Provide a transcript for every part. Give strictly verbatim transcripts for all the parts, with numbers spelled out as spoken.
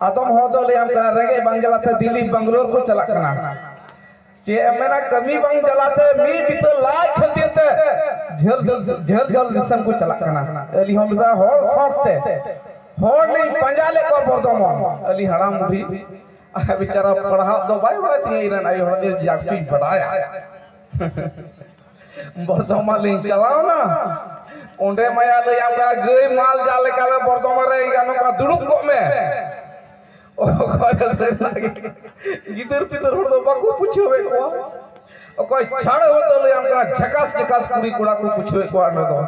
ᱟᱫᱚᱢ ᱦᱚᱲ ᱫᱚ ᱞᱟᱹᱭᱟᱢ ᱠᱟᱱᱟ, ᱨᱮᱸᱜᱮᱡ ᱵᱟᱝ ᱡᱟᱞᱟᱛᱮ ᱫᱤᱞᱞᱤ ᱵᱟᱝᱜᱟᱞᱳᱨ ᱠᱚ ᱪᱟᱞᱟᱜ ᱠᱟᱱᱟ᱾ ᱪᱮᱫ ᱮᱢ ᱢᱮᱱᱟ, ᱠᱟᱹᱢᱤ ᱵᱟᱝ ᱡᱟᱞᱟᱛᱮ ᱢᱤᱫ ᱵᱤᱛᱟᱹ ᱞᱟᱡ ᱠᱷᱟᱹᱛᱤᱨ ᱛᱮ ᱡᱷᱟᱹᱞ, ᱡᱷᱟᱹᱞ, ᱡᱷᱟᱹᱞ, ᱡᱷᱟᱹᱞ ᱫᱤᱥᱚᱢ ᱠᱚ ᱪᱟᱞᱟᱜ ᱠᱟᱱᱟ᱾ ᱟᱹᱞᱤᱧ ᱦᱚᱸ ᱢᱤᱫ ᱫᱷᱟᱣ ᱦᱚᱲ ᱥᱚᱠ ᱛᱮ ᱦᱚᱲ ᱞᱤᱧ ᱯᱟᱸᱡᱟ ᱞᱮᱫ ᱠᱚᱣᱟ ᱵᱚᱨᱫᱷᱚᱢᱟᱱ᱾ ᱟᱹᱞᱤᱧ ᱦᱟᱲᱟᱢ ᱵᱩᱰᱷᱤ, ᱟᱨ ᱵᱮᱪᱟᱨᱟ ᱯᱟᱲᱦᱟᱣ ᱫᱚ ᱵᱟᱭ ᱵᱟᱲᱟᱭ ᱛᱤᱧᱟᱹ, ᱤᱧ ᱨᱮᱱ ᱟᱭᱳ ᱦᱚᱲ ᱫᱚ ᱡᱟᱠ ᱪᱩᱧ ᱵᱟᱰᱟᱭᱟ᱾ ᱵᱚᱨᱫᱷᱚᱢᱟᱱ ᱞᱤᱧ ᱪᱟᱞᱟᱣᱱᱟ, ᱚᱸᱰᱮ ᱢᱟᱭᱟ ᱞᱟᱹᱭᱟᱢ ᱠᱟᱱᱟ, ᱜᱟᱹᱭ ᱢᱟᱞ ᱡᱟ ᱞᱮᱠᱟ ᱞᱮ ᱵᱚᱨᱫᱷᱚᱢᱟᱱ ᱨᱮ ᱤᱧ ᱱᱚᱝᱠᱟ ᱫᱩᱲᱩᱵ ᱠᱚᱜ ᱢᱮ᱾ ᱚᱠᱚᱭ ᱥᱮ ᱜᱤᱫᱟᱹᱨ ᱯᱤᱫᱟᱹᱨ ᱦᱚᱲ ᱫᱚ ᱵᱟᱠᱚ ᱯᱩᱪᱷᱟᱹᱣᱮᱫ ᱠᱚᱣᱟ᱾ ᱚᱠᱚᱭ ᱪᱷᱟᱲ ᱦᱚᱸ ᱫᱚ ᱞᱟᱹᱭᱟᱢ ᱠᱟᱱᱟ, ᱡᱷᱟᱠᱟᱥ ᱡᱷᱟᱠᱟᱥ ᱠᱩᱲᱤ ᱠᱚᱲᱟ ᱠᱚ ᱯᱩᱪᱷᱟᱹᱣᱮᱫ ᱠᱚᱣᱟ ᱚᱸᱰᱮ ᱫᱚ᱾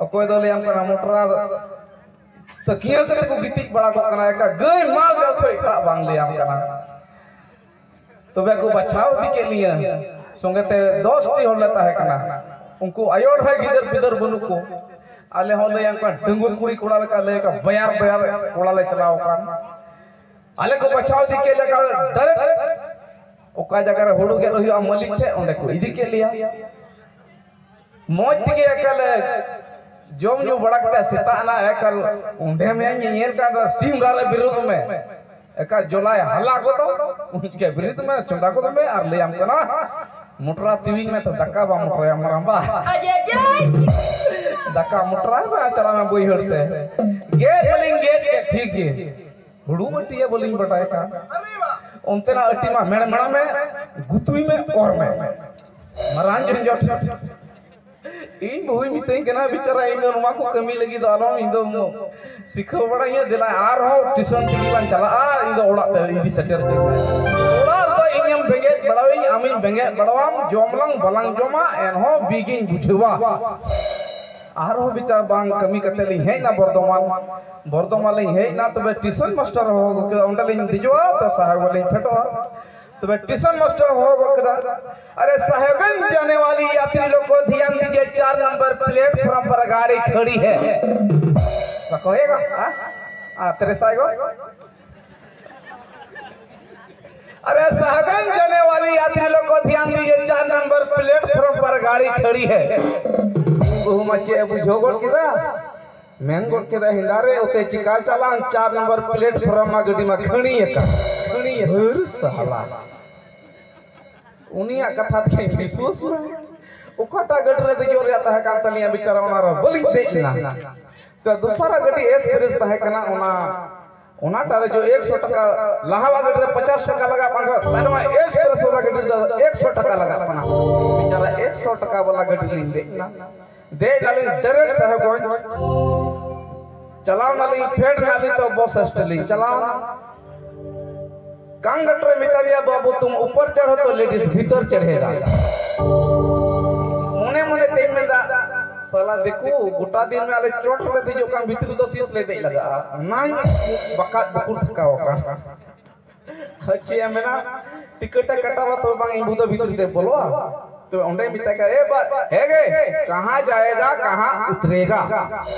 ᱚᱠᱚᱭ ᱫᱚ ᱞᱟᱹᱭᱟᱢ ᱠᱟᱱᱟ, ᱢᱚᱴᱨᱟ ᱛᱟᱹᱠᱤᱭᱟᱹ ᱠᱟᱛᱮ ᱠᱚ ᱜᱤᱛᱤᱡ ᱵᱟᱲᱟ ᱠᱚᱜ ᱠᱟᱱᱟ, ᱮᱠᱟ ᱜᱟᱹᱭ ᱢᱟᱞ ᱜᱟᱞ ᱠᱷᱚᱡ ᱮᱴᱟᱜ ᱵᱟᱝ ᱞᱟᱹᱭᱟᱢ ᱠᱟᱱᱟ᱾ ᱛᱚᱵᱮ ᱠᱚ ᱵᱟᱪᱷᱟᱣ ᱤᱫᱤ ᱠᱮᱫ ᱞᱤᱧᱟᱹ, ᱥᱚᱸᱜᱮ ᱛᱮ ᱫᱚᱥ ᱴᱤ ᱦᱚᱲ ᱞᱮ ᱛᱟᱦᱮᱸ ᱠᱟᱱᱟ᱾ ᱩᱱᱠᱩ ᱟᱭᱳ ᱰᱷᱟᱭ ᱜᱤᱫᱟᱹᱨ ᱯᱤᱫᱟᱹᱨ ᱵᱟᱹᱱᱩᱜ ᱠᱚ᱾ ᱟᱞᱮ ᱦᱚᱸ ᱞᱟᱹᱭᱟᱢ ᱠᱟᱱᱟ, ᱰᱟᱺᱜᱩᱣᱟᱹ ᱠᱩᱲᱤ ᱠᱚᱲᱟ ᱞᱮᱠᱟ ᱞᱟᱹᱭ ᱠᱟᱱᱟ, ᱵᱟᱭᱟᱨ ᱵᱟᱭᱟᱨ ᱠᱚᱲᱟ ᱞᱮ ᱪᱟᱞᱟᱣ ᱟᱠᱟᱱ᱾ ᱟᱞᱮ ᱠᱚ ᱵᱟᱪᱷᱟᱣ ᱤᱫᱤ ᱠᱮᱫ ᱞᱮᱠᱟ, ᱰᱟᱭᱨᱮᱠᱴ ᱚᱠᱟ ᱡᱟᱭᱜᱟ ᱨᱮ ᱦᱩᱲᱩ ᱜᱮᱫ ᱦᱩᱭᱩᱜᱼᱟ, ᱢᱟᱹᱞᱤᱠ ᱴᱷᱮᱱ, ᱚᱸᱰᱮ ᱠᱚ ᱤᱫᱤ ᱠᱮᱫ ᱞᱮᱭᱟ᱾ ᱢᱚᱡᱽ ᱛᱮᱜᱮ ᱮᱠᱟᱞᱮ ᱡᱚᱢ ᱧᱩ ᱵᱟᱲᱟ ᱠᱟᱛᱮ ᱥᱮᱛᱟᱜ ᱮᱱᱟ, ᱮᱠᱟᱞ ᱚᱸᱰᱮ ᱢᱮ ᱧᱮᱧᱮᱞ ᱠᱟᱱ ᱥᱤᱢ ᱨᱟᱜ ᱨᱮ ᱵᱮᱨᱮᱫ ᱢᱮ, ᱮᱠᱟᱞ ᱡᱚᱞᱟᱭ ᱦᱟᱞᱟ ᱜᱚᱫᱚᱜ᱾ ᱩᱱ ᱪᱤᱠᱟᱹ ᱵᱮᱨᱮᱫ ᱢᱮ, ᱪᱚᱸᱫᱟ ᱜᱚᱫ ᱢᱮ ᱟᱨ ᱞᱟᱹᱭᱟᱢ ᱠᱟᱱᱟ, ᱢᱚᱴᱨᱟ ᱛᱤᱣᱤᱧ ᱢᱮ ᱛᱚ, ᱫᱟᱠᱟ ᱵᱟᱢ ᱢᱚᱴᱨᱟᱭᱟ ᱢᱟᱨᱟᱢᱵᱟ᱾ ᱟᱡᱮ ᱡᱟᱭ! ᱫᱟᱠᱟ ᱢᱚᱴᱨᱟᱭ ᱢᱮ ᱟᱨ ᱪᱟᱞᱟᱜ ᱢᱮ ᱵᱟᱹᱭᱦᱟᱹᱲ ᱛᱮ᱾ ᱜᱮᱫ ᱢᱟᱞᱤᱧ ᱜᱮᱫ ᱠᱮᱫ, ᱴᱷᱤᱠ ᱜᱮ᱾ ᱦᱩᱲᱩ ᱟᱹᱴᱤᱭᱟ ᱵᱟᱹᱞᱤᱧ ᱵᱟᱰᱟᱭ ᱠᱟᱱ᱾ ᱚᱱᱛᱮᱱᱟᱜ ᱟᱹᱴᱤ ᱢᱟ ᱢᱮᱲ ᱢᱮᱲᱟ ᱢᱮ, ᱜᱩᱛᱩᱭ ᱢᱮ, ᱚᱨ ᱢᱮ᱾ ᱢᱟᱨᱟᱝ ᱡᱷᱚᱸᱡᱚᱴ᱾ ᱤᱧ ᱵᱟᱹᱦᱩᱭ ᱢᱤᱛᱟᱹᱧ ᱠᱟᱱᱟ, ᱵᱮᱪᱟᱨᱟ, ᱤᱧ ᱫᱚ ᱱᱚᱣᱟ ᱠᱚ ᱠᱟᱹᱢᱤ ᱞᱟᱹᱜᱤᱫ ᱫᱚ ᱟᱞᱚᱢ, ᱤᱧ ᱫᱚ ᱥᱤᱠᱷᱟᱹᱣ ᱵᱟᱲᱟᱧᱟ, ᱫᱮᱞᱟ ᱟᱨᱦᱚᱸ ᱴᱤᱭᱩᱥᱚᱱ ᱛᱮᱜᱮ ᱞᱟᱝ ᱪᱟᱞᱟᱜᱼᱟ, ᱤᱧ ᱫᱚ ᱚᱲᱟᱜ ᱛᱮ ᱤᱫᱤ ᱥᱮᱴᱮᱨ ᱠᱟᱹᱧ ᱢᱮ᱾ ᱚᱲᱟᱜ ᱨᱮᱫᱚ ᱤᱧᱮᱢ ᱵᱮᱸᱜᱮᱫ ᱵᱟᱲᱟᱣᱤᱧ, ᱟᱢᱤᱧ ᱵᱮᱸᱜᱮᱫ ᱵᱟᱲᱟᱣᱟᱢ, ᱡᱚᱢ ᱞᱟᱝ ᱵᱟᱞᱟᱝ ᱡᱚᱢᱟ, ᱮᱱᱦᱚᱸ ᱵᱤᱜᱤᱧ ᱵᱩᱡᱷᱟᱹᱣᱟ᱾ ᱟᱨᱦᱚᱸ ᱵᱮᱪᱟᱨ ᱵᱟᱝ ᱠᱟᱹᱢᱤ ᱠᱟᱛᱮ ᱞᱤᱧ ᱦᱮᱡ ᱮᱱᱟ ᱵᱚᱨᱫᱷᱚᱢᱟᱱ᱾ ᱵᱚᱨᱫᱷᱚᱢᱟᱱ ᱞᱤᱧ ᱦᱮᱡ ᱮᱱᱟ, ᱛᱚᱵᱮ ᱴᱤᱭᱩᱥᱚᱱ ᱢᱟᱥᱴᱟᱨ ᱦᱚᱦᱚ ᱟᱹᱜᱩ ᱠᱮᱫᱟ, ᱚᱸᱰᱮ ᱞᱤᱧ ᱫᱮᱡᱚᱜᱼᱟ, ᱛᱚ ᱥᱟᱦᱮᱵᱽ ᱞᱤᱧ ᱯᱷᱮᱰᱚᱜᱼᱟ᱾ ᱛᱚᱵᱮ ᱴᱤᱭᱩᱥᱚᱱ ᱢᱟᱥᱴᱟᱨ ᱦᱚᱦᱚ ᱜᱚᱫ ᱠᱮᱫᱟ, "ᱟᱨᱮ ᱥᱟᱦᱮᱵᱽᱜᱚᱸᱡᱽ ᱡᱟᱱᱮ ᱣᱟᱞᱤ ᱭᱟᱛᱨᱤ ᱞᱳᱜ ᱠᱚ ᱫᱷᱮᱭᱟᱱ ᱫᱤᱡᱤᱭᱮ, ᱪᱟᱨ ᱱᱚᱢᱵᱚᱨ ᱯᱞᱮᱴᱯᱷᱚᱨᱢ ᱯᱚᱨ ᱜᱟᱲᱤ ᱠᱷᱟᱹᱲᱤ ᱦᱮ, ᱠᱚᱭᱮᱜᱟ, ᱦᱟ? ᱟᱨ ᱛᱮᱨᱮ ᱥᱟᱦᱮᱵᱽᱜᱚᱸᱡᱽ, ᱟᱨᱮ ᱥᱟᱦᱮᱵᱽᱜᱚᱸᱡᱽ ᱡᱟᱱᱮ ᱣᱟᱞᱤ ᱭᱟᱛᱨᱤ ᱞᱳᱜ ᱠᱚ ᱫᱷᱮᱭᱟᱱ ᱫᱤᱡᱤᱭᱮ, ᱪᱟᱨ ᱱᱚᱢᱵᱚᱨ ᱯᱞᱮᱴᱯᱷᱚᱨᱢ ᱯᱚᱨ ᱜᱟᱲᱤ ᱠᱷᱟᱹᱲᱤ ᱦᱮ᱾" ᱵᱟᱹᱦᱩ ᱢᱟ ᱪᱮᱫ ᱮ ᱵᱩᱡᱷᱟᱹᱣ ᱜᱚᱫ ᱠᱮᱫᱟ, ᱢᱮᱱ ᱜᱚᱫ ᱠᱮᱫᱟ, ᱦᱮᱸᱫᱟ ᱨᱮ ᱚᱛᱮ ᱪᱤᱠᱟ ᱪᱟᱞᱟᱜ ᱟᱢ? ᱪᱟᱨ ᱱᱚᱢᱵᱚᱨ ᱯᱞᱮᱴᱯᱷᱚᱨᱢ ᱢᱟ ᱜᱟᱹᱰᱤ ᱢᱟ ᱠᱷᱟᱹᱲᱤ ᱟᱠᱟᱱ, ᱠᱷᱟᱹᱲᱤ ᱟᱠᱟᱱ᱾ ᱦᱟᱹᱨ ᱥᱟᱞᱟ, ᱩᱱᱤᱭᱟᱜ ᱠᱟᱛᱷᱟ ᱛᱮᱧ ᱵᱤᱥᱣᱟᱹᱥ ᱮᱱᱟ᱾ ᱚᱠᱟᱴᱟᱜ ᱜᱟᱹᱰᱤ ᱨᱮ ᱫᱮᱡᱚᱜ ᱨᱮᱭᱟᱜ ᱛᱟᱦᱮᱸ ᱠᱟᱱ ᱛᱟᱹᱞᱤᱧᱟ ᱵᱮᱪᱟᱨᱟ, ᱚᱱᱟ ᱨᱮ ᱵᱟᱹᱞᱤᱧ ᱫᱮᱡ ᱮᱱᱟ᱾ ᱛᱚ ᱫᱚᱥᱟᱨᱟᱜ ᱜᱟᱹᱰᱤ ᱮᱠᱥᱯᱨᱮᱥ ᱛᱟᱦᱮᱸ ᱠᱟᱱᱟ, ᱚᱱᱟ, ᱚᱱᱟᱴᱟᱜ ᱨᱮ ᱡᱚ ᱮᱠᱥᱚ ᱴᱟᱠᱟ, ᱞᱟᱦᱟᱣᱟᱜ ᱜᱟᱹᱰᱤ ᱨᱮ ᱯᱚᱪᱟᱥ ᱴᱟᱠᱟ ᱞᱟᱜᱟᱜ ᱠᱟᱱ ᱠᱷᱟᱱ ᱛᱟᱭᱱᱚᱢᱟᱜ ᱮᱠᱥᱯᱨᱮᱥ ᱵᱟᱞᱟ ᱜᱟᱹᱰᱤ ᱨᱮᱫᱚ ᱮᱠᱥᱚ ᱴᱟᱠᱟ ᱞᱟᱜᱟᱜ ᱠᱟᱱᱟ᱾ ᱵᱮᱪᱟᱨᱟ ᱮᱠᱥᱚ ᱴᱟᱠᱟ ᱵᱟᱞᱟ ᱜᱟᱹᱰᱤ ᱨᱮᱞᱤᱧ ᱫᱮᱡ ᱮᱱᱟ᱾ ᱫᱮᱡ ᱱᱟᱞᱤᱧ direct ᱥᱟᱦᱮᱵᱽᱜᱚᱸᱡᱽ᱾ ᱪᱟᱞᱟᱣ ᱱᱟᱞᱤᱧ, ᱯᱷᱮᱰ ᱱᱟᱞᱤᱧ ᱛᱚ ᱵᱚᱥ ᱥᱴᱮᱱᱰ ᱞᱤᱧ ᱪᱟᱞᱟᱣ ᱱᱟ᱾ ᱠᱚᱱᱰᱟᱠᱴᱚᱨ ᱮ ᱢᱮᱛᱟ ᱫᱤᱭᱟ, "ᱵᱟᱹᱵᱩ, ᱛᱩᱢ ᱩᱯᱚᱨ ᱪᱚᱲᱷᱚ ᱛᱚ ᱞᱮᱰᱤᱥ ᱵᱷᱤᱛᱚᱨ ᱪᱚᱲᱷᱮᱜᱟ᱾" ᱢᱚᱱᱮ ᱢᱚᱱᱮ ᱛᱮᱧ ᱢᱮᱱᱫᱟ, "ᱥᱟᱞᱟ ᱫᱤᱠᱩ, ᱜᱚᱴᱟ ᱫᱤᱱ ᱢᱟ ᱟᱞᱮ ᱪᱚᱴ ᱨᱮ ᱫᱮᱡᱚᱜ ᱠᱟᱱ, ᱵᱷᱤᱛᱨᱤ ᱫᱚ ᱛᱤᱥ ᱞᱮ ᱫᱮᱡ ᱞᱟᱜᱟᱜᱼᱟ?" ᱚᱱᱟᱧ ᱵᱟᱠᱟᱫ ᱵᱩᱠᱩᱲ ᱛᱷᱟᱠᱟᱣ ᱟᱠᱟᱱ᱾ ᱟᱨ ᱪᱮᱫ ᱮᱢ ᱢᱮᱱᱟ, ᱴᱤᱠᱤᱴ ᱮ ᱠᱟᱴᱟᱣᱟ ᱛᱚᱵᱮ ᱵᱟᱝ ᱤᱧ ᱵᱷᱩᱛ ᱵᱷᱤᱛᱨᱤ ᱛᱮ ᱵᱚᱞᱚᱜᱼᱟ? ᱛᱚᱵᱮ ᱚᱸᱰᱮ ᱢᱮᱛᱟᱭ ᱠᱟᱱᱟ, "ᱮ ᱵᱟ, ᱦᱮ ᱜᱮ, ᱠᱟᱦᱟᱸ ᱡᱟᱭᱮᱜᱟ, ᱠᱟᱦᱟᱸ ᱩᱛᱨᱮᱜᱟ?"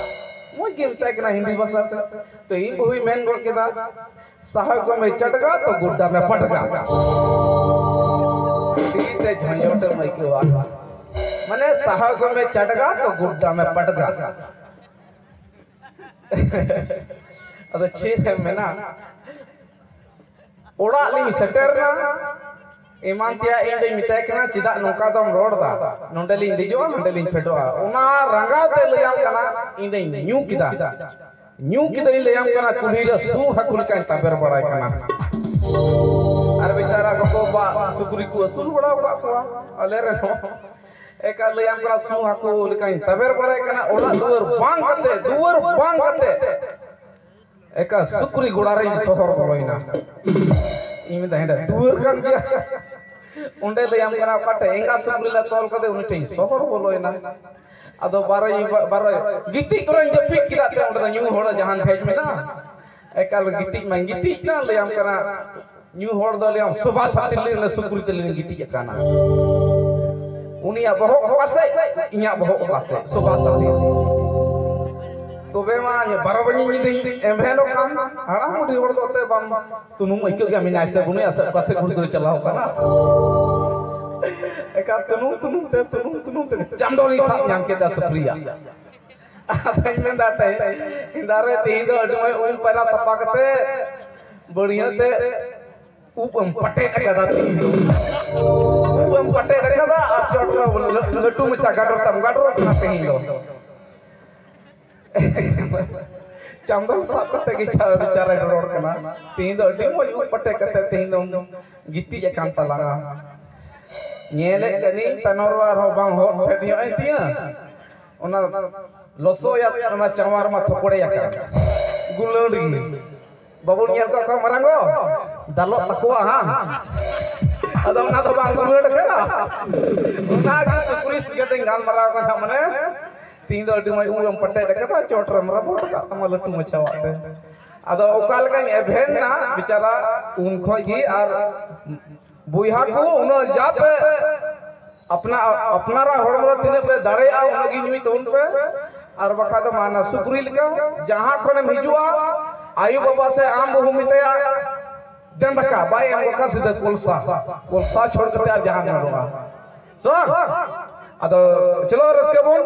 ᱢᱚᱡᱽ ᱜᱮ ᱢᱮᱛᱟᱭ ᱠᱟᱱᱟ ᱦᱤᱱᱫᱤ ᱵᱷᱟᱥᱟ ᱛᱮ᱾ ᱛᱚ ᱤᱧ ᱵᱟᱹᱦᱩᱭ ᱢᱮᱱ ᱜᱚᱫ ᱠᱮᱫᱟ, "ᱥᱟᱦᱟᱣ ᱠᱚ ᱢᱮ ᱪᱟᱴᱜᱟ ᱛᱚ ᱜᱩᱰᱰᱟ ᱢᱮ ᱯᱟᱴᱜᱟ᱾" ᱛᱤ ᱛᱮ ᱡᱷᱚᱸᱡᱚᱴ ᱮᱢ ᱟᱹᱭᱠᱟᱹᱣᱟ, ᱢᱟᱱᱮ ᱥᱟᱦᱟᱣ ᱠᱚ ᱢᱮ ᱪᱟᱴᱜᱟ ᱛᱚ ᱜᱩᱰᱰᱟ ᱢᱮ ᱯᱟᱴᱜᱟ᱾ ᱟᱫᱚ ᱪᱮᱫ ᱮᱢ ᱢᱮᱱᱟ, ᱚᱲᱟᱜ ᱞᱤᱧ ᱥᱮᱴᱮᱨ ᱮᱱᱟ᱾ ᱮᱢᱟᱱ ᱛᱮᱭᱟᱜ ᱤᱧ ᱫᱚᱧ ᱢᱮᱛᱟᱭ ᱠᱟᱱᱟ, "ᱪᱮᱫᱟᱜ ᱱᱚᱝᱠᱟ ᱫᱚᱢ ᱨᱚᱲ ᱫᱟ? ᱱᱚᱸᱰᱮ ᱞᱤᱧ ᱫᱮᱡᱚᱜᱼᱟ, ᱦᱟᱸᱰᱮ ᱞᱤᱧ ᱯᱷᱮᱰᱚᱜᱼᱟ?" ᱚᱱᱟ ᱨᱟᱸᱜᱟᱣ ᱛᱮ ᱞᱟᱹᱭᱟᱢ ᱠᱟᱱᱟ, ᱤᱧ ᱫᱚᱧ ᱧᱩ ᱠᱮᱫᱟ᱾ ᱧᱩ ᱠᱮᱫᱟᱧ ᱞᱟᱹᱭᱟᱢ ᱠᱟᱱᱟ, ᱠᱩᱞᱦᱤ ᱨᱮ ᱥᱩ ᱦᱟᱹᱠᱩ ᱞᱮᱠᱟᱧ ᱛᱟᱵᱮᱨ ᱵᱟᱲᱟᱭ ᱠᱟᱱᱟ᱾ ᱟᱨ ᱵᱮᱪᱟᱨᱟ ᱜᱚᱜᱚ ᱵᱟᱵᱟ ᱥᱩᱠᱨᱤ ᱠᱚ ᱟᱹᱥᱩᱞ ᱵᱟᱲᱟ ᱟᱠᱟᱫ ᱠᱚᱣᱟ ᱟᱞᱮ ᱨᱮᱱ ᱦᱚᱸ᱾ ᱮᱠᱟᱞ ᱞᱟᱹᱭᱟᱢ ᱠᱟᱱᱟ, ᱥᱩ ᱦᱟᱹᱠᱩ ᱞᱮᱠᱟᱧ ᱛᱟᱵᱮᱨ ᱵᱟᱲᱟᱭ ᱠᱟᱱᱟ, ᱚᱲᱟᱜ ᱫᱩᱣᱟᱹᱨ ᱵᱟᱝ ᱠᱟᱛᱮ, ᱫᱩᱣᱟᱹᱨ ᱵᱟᱝ ᱠᱟᱛᱮ᱾ ᱮᱠᱟ ᱥᱩᱠᱨᱤ ᱜᱚᱲᱟ ᱨᱮᱧ ᱥᱚᱦᱚᱨ ᱵᱚᱞᱚᱭᱮᱱᱟ᱾ ᱤᱧ ᱢᱮᱱᱫᱟ, "ᱦᱮᱸᱰᱟ ᱫᱩᱣᱟᱹᱨ ᱠᱟᱱ ᱜᱮᱭᱟ?" ᱚᱸᱰᱮ ᱞᱟᱹᱭᱟᱢ ᱠᱟᱱᱟ, ᱚᱠᱟ ᱴᱷᱮᱡ ᱮᱸᱜᱟ ᱥᱩᱠᱨᱤ ᱞᱮ ᱛᱚᱞ ᱠᱟᱫᱮ, ᱩᱱᱤ ᱴᱷᱮᱡ ᱤᱧ ᱥᱚᱦᱚᱨ ᱵᱚᱞᱚᱭᱮᱱᱟ᱾ ᱟᱫᱚ ᱵᱟᱨᱚᱭ, ᱵᱟᱨᱚᱭ ᱜᱤᱛᱤᱡ ᱛᱚᱨᱟᱧ ᱡᱟᱹᱯᱤᱫ ᱠᱮᱫᱟ, ᱛᱮ ᱚᱸᱰᱮ ᱫᱚ ᱧᱩ ᱦᱚᱲ ᱡᱟᱦᱟᱱ ᱵᱷᱮᱡᱽ ᱢᱮᱱᱟᱜᱼᱟ? ᱮᱠᱟᱞ ᱜᱤᱛᱤᱡ ᱢᱟᱧ ᱜᱤᱛᱤᱡ ᱮᱱᱟ, ᱞᱟᱹᱭᱟᱢ ᱠᱟᱱᱟ, ᱧᱩ ᱦᱚᱲ ᱫᱚ ᱞᱟᱹᱭᱟᱢ ᱥᱚᱵᱷᱟ ᱥᱟᱛᱷᱤ ᱞᱟᱹᱭ ᱥᱩᱠᱨᱤ ᱛᱮᱞᱤᱧ ᱜᱤᱛᱤᱡ ᱟᱠᱟᱱᱟ᱾ ᱩᱱᱤᱭᱟᱜ ᱵᱚᱦᱚᱜ ᱚᱠᱟ ᱥᱮᱫ, ᱤᱧᱟᱜ ᱵᱚᱦᱚᱜ ᱚᱠᱟ ᱥᱮᱫ, ᱥᱚᱵᱷᱟ ᱥᱟᱛᱷᱤ᱾ ᱛᱚᱵᱮ ᱢᱟ ᱵᱟᱨᱚ ᱵᱟᱡᱮ ᱧᱤᱫᱟᱹ ᱮᱢᱵᱷᱮᱱᱚᱜ ᱠᱟᱱ, ᱦᱟᱲᱟᱢ ᱵᱩᱰᱷᱤ ᱦᱚᱲ ᱫᱚ ᱚᱛᱮ ᱵᱟᱢ ᱛᱩᱱᱩᱢ ᱟᱹᱭᱠᱟᱹᱜ ᱜᱮᱭᱟ, ᱢᱮᱱᱟᱭ ᱥᱮ ᱵᱟᱹᱱᱩᱭᱟ ᱥᱮ ᱚᱠᱟ ᱥᱮᱫ ᱜᱩᱲᱫᱟᱹ ᱪᱟᱞᱟᱣ ᱠᱟᱱᱟ᱾ ᱮᱠᱟ ᱛᱩᱱᱩᱢ ᱛᱩᱱᱩᱢ ᱛᱮ, ᱛᱩᱱᱩᱢ ᱛᱩᱱᱩᱢ ᱛᱮ ᱪᱟᱸᱰᱚᱞᱤᱧ ᱥᱟᱵ ᱧᱟᱢ ᱠᱮᱫᱟ ᱥᱩᱠᱨᱤᱭᱟᱜ᱾ ᱟᱫᱚᱧ ᱢᱮᱱᱫᱟ ᱛᱮ, ᱦᱮᱸᱫᱟ ᱨᱮ ᱛᱮᱦᱮᱧ ᱫᱚ ᱟᱹᱰᱤ ᱢᱚᱡᱽ ᱩᱢ ᱯᱟᱭᱨᱟ ᱥᱟᱯᱷᱟ ᱠᱟᱛᱮ ᱵᱟᱹᱲᱤᱭᱟᱹ ᱛᱮ ᱩᱵ ᱮᱢ ᱯᱟᱴᱮᱫ ᱟᱠᱟᱫᱟ ᱛᱮᱦᱮᱧ ᱫᱚ᱾ ᱩᱵ ᱮᱢ ᱯᱟᱴᱮᱫ ᱟᱠᱟᱫᱟ ᱟᱨ ᱪᱚᱴ ᱨᱮ ᱞᱟᱹᱴᱩ ᱢᱟᱪᱷᱟ ᱜᱟᱰᱚᱨ ᱛᱟᱢ ᱜᱟᱰᱚᱨ ᱠᱟᱱᱟ ᱛᱮᱦᱮᱧ ᱫᱚ᱾ ᱪᱟᱸᱫᱚ ᱥᱟᱵ ᱠᱟᱛᱮ ᱜᱮ ᱪᱟ-, ᱵᱤᱪᱟᱨᱮ ᱨᱚᱲ ᱠᱟᱱᱟ᱾ ᱛᱮᱦᱮᱧ ᱫᱚ ᱟᱹᱰᱤ ᱢᱚᱡᱽ ᱩᱵ ᱯᱟᱴᱮᱫ ᱠᱟᱛᱮ ᱛᱮᱦᱮᱧ ᱫᱚᱢ ᱜᱤᱛᱤᱡ ᱟᱠᱟᱱ ᱛᱟᱞᱟᱝᱟ᱾ ᱧᱮᱞᱮᱫ ᱠᱟᱹᱱᱟᱹᱧ ᱛᱟᱭᱱᱚᱢ ᱨᱮ ᱟᱨᱦᱚᱸ ᱵᱟᱝ ᱦᱚᱫ ᱯᱷᱮᱰ ᱧᱚᱜ ᱮᱱ ᱛᱤᱧᱟᱹ᱾ ᱚᱱᱟ ᱞᱚᱥᱚᱭᱟ, ᱚᱱᱟ ᱪᱟᱣᱟᱨ ᱢᱟ ᱛᱷᱚᱠᱲᱮ ᱟᱠᱟᱱ᱾ ᱜᱩᱞᱟᱹᱰ ᱜᱮ᱾ ᱵᱟᱵᱚᱱ ᱧᱮᱞ ᱠᱟᱜ ᱠᱚᱣᱟ ᱢᱟᱨᱟᱝ ᱜᱚ? ᱫᱟᱞᱚᱜ ᱛᱟᱠᱚᱣᱟ, ᱦᱟᱸ? ᱟᱫᱚ ᱚᱱᱟ ᱫᱚ ᱵᱟᱝ ᱜᱩᱞᱟᱹᱰ ᱟᱠᱟᱱᱟ᱾ ᱚᱱᱟ ᱜᱮ ᱥᱩᱠᱨᱤ ᱥᱚᱸᱜᱮ ᱛᱮᱧ ᱜᱟᱞᱢᱟᱨᱟᱣ ᱠᱟᱱᱟ, ᱢᱟᱱᱮ, ᱛᱤᱦᱤᱧ ᱫᱚ ᱟᱹᱰᱤ ᱢᱚᱡᱽ ᱩᱵ ᱮᱢ ᱯᱟᱴᱮᱫ ᱟᱠᱟᱫᱟ, ᱪᱚᱴ ᱨᱮᱢ ᱨᱟᱵᱚᱴ ᱟᱠᱟᱫ ᱛᱟᱢᱟ ᱞᱟᱹᱴᱩ ᱢᱟᱪᱷᱟᱣᱟᱜ ᱛᱮ᱾ ᱟᱫᱚ ᱚᱠᱟ ᱞᱮᱠᱟᱧ ᱮᱵᱷᱮᱱ ᱱᱟ ᱵᱮᱪᱟᱨᱟ ᱩᱱ ᱠᱷᱚᱡ ᱜᱮ᱾ ᱟᱨ ᱵᱚᱭᱦᱟ ᱠᱚ, ᱩᱱᱟᱹᱜ ᱡᱟ ᱯᱮ ᱟᱯᱱᱟ-, ᱟᱯᱱᱟᱨᱟᱜ ᱦᱚᱲᱢᱚ ᱨᱮ ᱛᱤᱱᱟᱹᱜ ᱯᱮ ᱫᱟᱲᱮᱭᱟᱜᱼᱟ, ᱩᱱᱟᱹᱜ ᱜᱮ ᱧᱩᱭ ᱛᱟᱵᱚᱱ ᱯᱮ᱾ ᱟᱨ ᱵᱟᱠᱷᱟᱡ ᱫᱚ ᱢᱟᱱᱟ ᱥᱩᱠᱨᱤ ᱞᱮᱠᱟ, ᱡᱟᱦᱟᱸ ᱠᱷᱚᱱᱮᱢ ᱦᱤᱡᱩᱜᱼᱟ, ᱟᱭᱳ ᱵᱟᱵᱟ ᱥᱮ ᱟᱢ ᱵᱟᱹᱦᱩ ᱢᱮᱛᱟᱭᱟ, "ᱫᱮᱱ ᱫᱟᱠᱟ", ᱵᱟᱭ ᱮᱢ ᱜᱚᱫ ᱠᱷᱟᱱ ᱥᱤᱫᱷᱟᱹ ᱠᱚᱞᱥᱟ, ᱠᱚᱞᱥᱟ ᱪᱷᱚᱲ ᱠᱟᱛᱮ ᱟᱨ ᱡᱟᱦᱟᱸ ᱧᱟᱢᱚᱜᱼᱟ᱾ ᱥᱮ ᱵᱟᱝ? ᱟᱫᱚ ᱪᱚᱞᱚ ᱨᱟᱹᱥᱠᱟᱹ ᱵᱚᱱ᱾